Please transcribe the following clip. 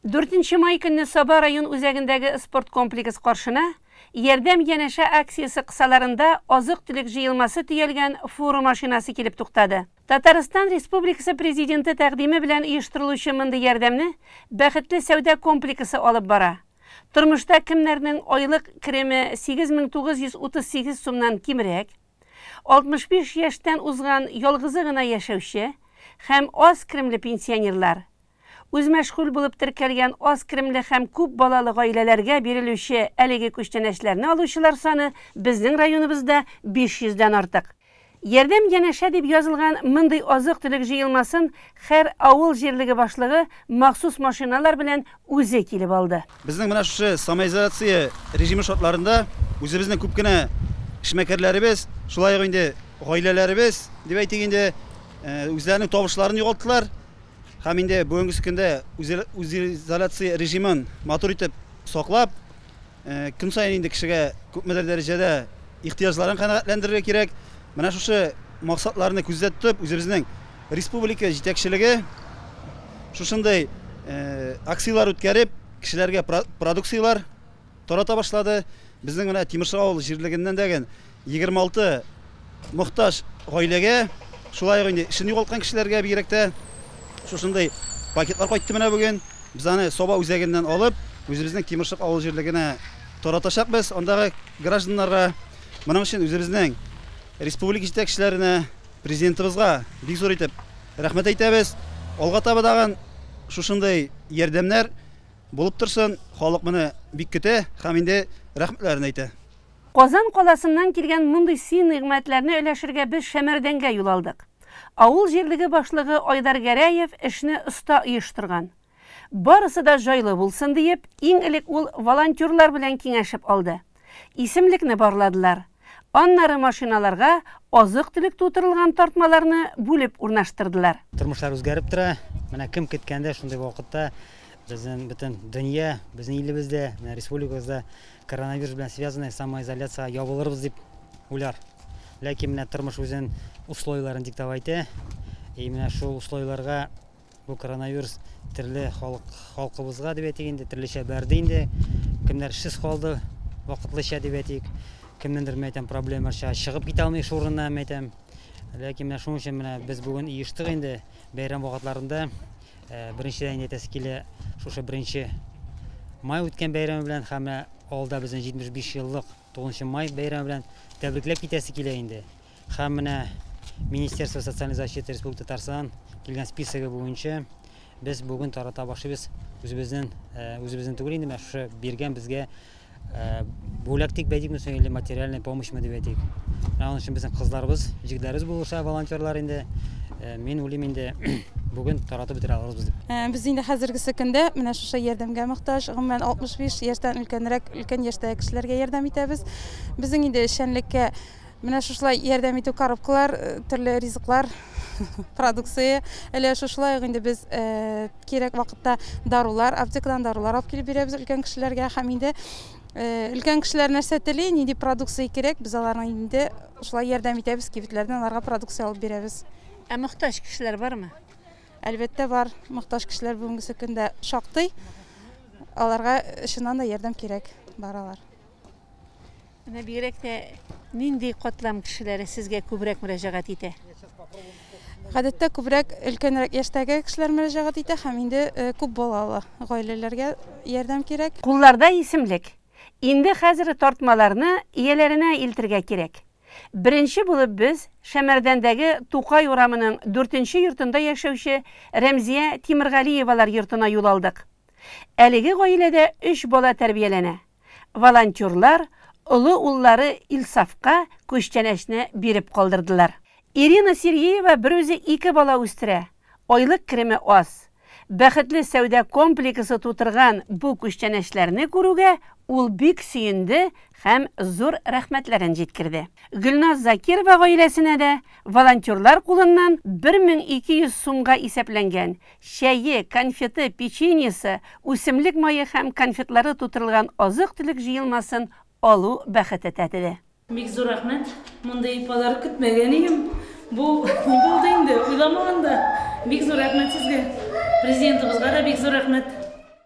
4 май көнне Саба район үзәгендәге спорт комплекс каршына «Ярдәм янәшә» акциясе кысаларында азык-төлек җыелмасы төялгән фура машинасы килеп туктады. Татарстан Республикасы Президенты тәкъдиме белән оештырылучы мондый ярдәмне Бәхетле сәүдә комплексы алып бара. Тормышта кемнәрнең айлык кереме 8938 сумнан кимрәк, 65 яшьтән узган ялгызы гына яшәүче һәм аз керемле пенсионерлар, үзмәшгуль булып теркәлгән аз керемле һәм күп балалы гаиләләргә бирелүче әлеге күчтәнәчләрне алучылар саны безнең районыбызда 500 дән артык. Ярдәм янәшә дип язылган мондый азык-төлек җыелмасын һәр авыл җирлеге башлыгы махсус машиналар белән үзе килеп алды. Безнең менә шушы самоизоляция режимы шартларында үзебезнең күп кенә эшмәкәрләребез, шулай ук инде гаиләләребез дип әйтик инде, үзләренең табышларын югалттылар. Һәм инде бүгенге көндә үзизоляция режимын матур итеп саклап, көн саен инде кешегә күпмедер дәрәҗәдә ихтыяҗларын канәгатьләндерергә кирәк. Менә шушы максатларны күздә тотып, үзебезнең республика җитәкчелеге шушындый акцияләр үткәреп, кешеләргә продукцияләр тарата башлады. Безнең менә Тимершык авыл җирлегеннән дә 26 мохтаҗ гаиләгә, шулай ук инде эшен югалткан кешеләргә бигрәк тә шушындый пакетлар кайтты менә бүген. Без аны Саба үзәгеннән алып, үзебезнең Тимершык авыл җирлегенә таратачакбыз андагы гражданнарга. Моның өчен үзебезнең республика җитәкчеләренә, президентыбызга бик зур итеп рәхмәт әйтәбез. Алга таба тагын шушындый ярдәмнәр булып торсын. Халык моны бик көтә һәм инде рәхмәтләрен әйтә. Казан каласыннан килгән мондый сый-нигъмәтләрне өләшергә без Шәмәрдәнгә юл алдык. Авыл җирлеге башлыгы Айдар Гәрәев эшне оста оештырган. Барысы да җайлы булсын диеп, иң элек ул волонтерлар белән киңәшеп алды. Исемлекне барладылар. Аннары машиналарга азык-төлек тутырылган тартмаларны бүлеп урнаштырдылар. Тормышлар үзгәреп тора. Менә кем көткәндә шундый вакытта безнең бөтен дөнья, безнең илебездә, менә республикабызда коронавирус белән связанный самоизоляция ябылырбыз дип уйлар. Ләкин менә тормыш үзен условияләрен диктовать итә. И менә шул условияләргә бу коронавирус төрле халкыбызга дип әйтик инде, төрлечә бәрде инде. Кемнәр эшсез калды, вакытлыча дип әйтик. Кемнеңдер, мәйтәм, проблема чыгып китә алмый шул урыннан, мәйтәм. Ләкин менә шуның өчен менә без бүген оештык инде бәйрәм вакытларында. Беренчедән инде әйтәсе килә, шушы 1 май үткән бәйрәме белән һәм алда безнең 75 еллык 9 май бәйрәме белән тәбрикләп китәсе килә инде. Һәм менә Министерство социальной защиты Республики Татарстан килгән списогы буенча без бүген тарата башлыйбыз. Үзебезнең түгел инде, менә шушы биргән безгә бүләк дип әйтикме соң, или материальная помощь мы дип әйтик. Менә аның өчен безнең кызларыбыз, җегетләребез булыша, волонтерлар инде. Мин уйлыйм инде, бүген таратып бетерә алырбыз дип. Без инде хәзергесе көндә менә шушы ярдәмгә мохтаҗ. Гомумән 65 яшьтән өлкәнрәк, өлкән яшьтәге кешеләргә ярдәм итәбез. Безнең инде эшчәнлеккә менә шушылай ярдәм итү коробкалар, төрле ризыклар, продукция өлеше шулай ук инде без кирәк вакытта дарулар, аптекадан дарулар алып килеп бирәбез өлкән кешеләргә. Һәм инде өлкән кешеләр нәрсә тели, нинди продукция кирәк, без аларны инде шулай ярдәм итәбез, кибетләрдән аларга продукция алып бирәбез. Ә мохтаҗ кешеләр бармы? Әлбәттә бар. Мохтаҗ кешеләр бүгенге көндә шактый. Аларга чыннан да ярдәм кирәк, бар алар. Менә бигрәк тә нинди катлам кешеләре сезгә күбрәк мөрәҗәгать итә? Гадәттә күбрәк өлкәнрәк яшьтәге кешеләр мөрәҗәгать итә һәм инде күп балалы гаиләләргә ярдәм кирәк. Кулларда исемлек. Инде хәзер тартмаларны ияләренә илтергә кирәк. Беренче булып без Шәмәрдәндәге Тукай урамының 4нче йортында яшәүче Рәмзия Тимергалиевалар йортына юл алдык. Әлеге гаиләдә 3 бала тәрбияләнә. Волонтерлар олы уллары Илсафка күчтәнәчне биреп калдырдылар. Ирина Сергеева бер үзе 2 бала үстерә. Айлык кереме аз. Бәхетле сәүдә комплексы тутырган бу күчтәнәчләрне күрүгә ул бик сөенде һәм зур рәхмәтләрен җиткерде. Гөлназ Закирова гаиләсенә дә волонтерлар кулыннан 1200 сумга исәпләнгән чәе, конфеты, печеньесы, үсемлек мае һәм конфетлары тутырылган азык-төлек җыелмасын алу бәхете тәтеде. Бик зур рәхмәт. Мондый подарок көтмәгән идем. Бу ни булды инде? Уйламаганда. Бик зур рәхмәт сезгә. Президентыбызга да бик зур рәхмәт.